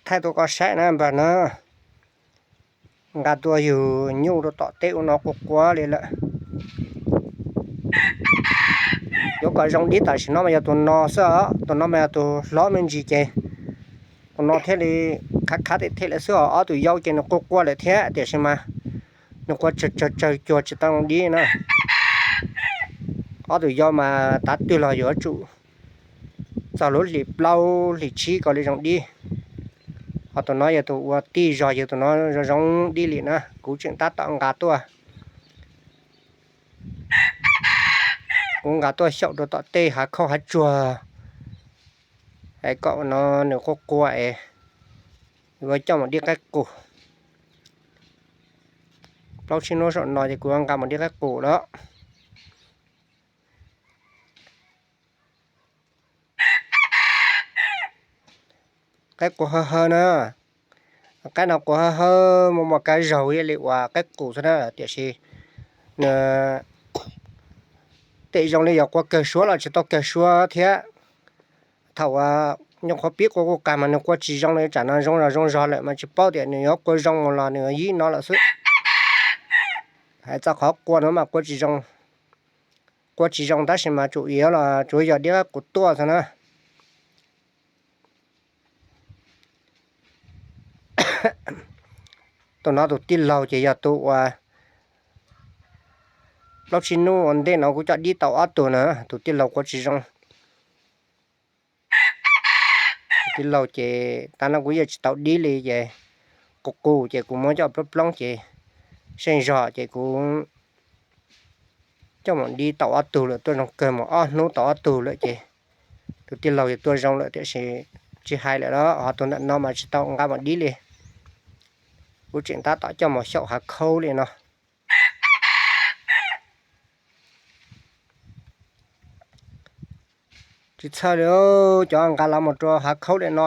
thaij tuaj koj saib na npawg na. Nqa tuaj yug nyuj rau tom teb ua no quaj quaj li lawm. Yuav kom zoo dib tam sim no mas yog tus no xwb os, tus no mas yog tus hlob me ntsis ces tus no thiaj li khav khav thiab lawm xwb os. Ob tug yau ces nws quaj quaj lawm thiab tiam sis mas nws quaj tsawg tsawg tsawg cuag tsis tau zoo dib na. Ob tug yau mas tav twg los yuav tsum txog lub hlis plaub hlis tsib kom li zoo dib. Ho tus no yog tus ua tij zog, yog tus no zoo zoo dib li na. Kuv tseem tab tom nqa tuaj, kuv nqa tuaj xyaum rau tom tej hav khaub hav tsuag es kom no nws quaj quaj es yuav coj mus dib qaib qus. Plaub tsib hnub saum no ces kuv yuav nqa mus dib qaib qus lawm. Qaib qus hawb hawb na. Qaib no qus hawb hawb muaj muaj kab zaug ib yam li uas qaib qus xwb na, tiam sis nws tej zoo li yog qua kawg suab los tsis tau kawg suab thiab. Thaum uas nyuam qhuav pib qua kuj qas mas nws qua tsis zoo li, tsam no zoo zog zoo zog lawm mas tsis paub tias nws yuav qua zoo los nws yib no lawm xwb. Hais txog qhov qua no mas qua tsis zoo, qua tsis zoo tab sis mas tsuas yog los tsuas yog dib qaib qus tuaj xwb na. Tus no tus tij laug ces yog tus uas plaub tsib hnub ua ntej no kuv coj dib tau ob tug na, tus tij laug qua tsis zoo. Tus tij laug ces tas no kuv yeej tsis tau dib li ces qus qus ces kuv muab coj plob plob ces seej zog ces kuv coj mus dib tau ob tug lawm, tuaj zoo kawg mus ob hnub tau ob tug lawm ces tus tij laug yuav tuaj zoo lawm tiam sis tsis hais lawm los ho tus ntawm no mas tsis tau nqa mus dib li. Kuv tseem tab tom coj mus xyaum hav khaub li no. Tsis txhawj li, cov nqa los mus rau hav khaub li no,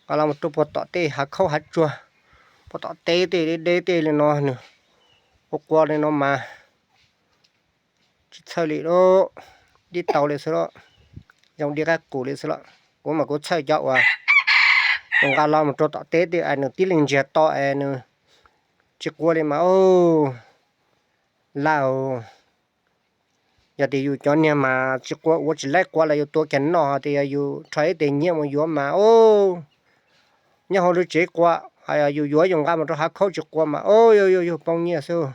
nqa los mus rau puag tom tej hav khaub hav tsuag, puag tom teb tej deb deb tej li no nws ua qua li no mas tsis txhawj li lauj, dib tau li xwb lauj, zoo dib qaib qus li xwb lauj. Kuv mas kuv txhawj cov uas nqa los mus rau tom teb tej es nws tib leeg ntsiag to es nws tsis qua li mas lauj. Yog tias yus cov niag mas tsis qua ua tsis laib qua los yus tua kiag noj, hos tias yog yus rho ib tes nyiaj mus yuav mas nyob hauv lub tsev qua, hos yog yus yuav yus nqa mus rau hav khaub tsis qua mas yus yug poob nyiaj xwb.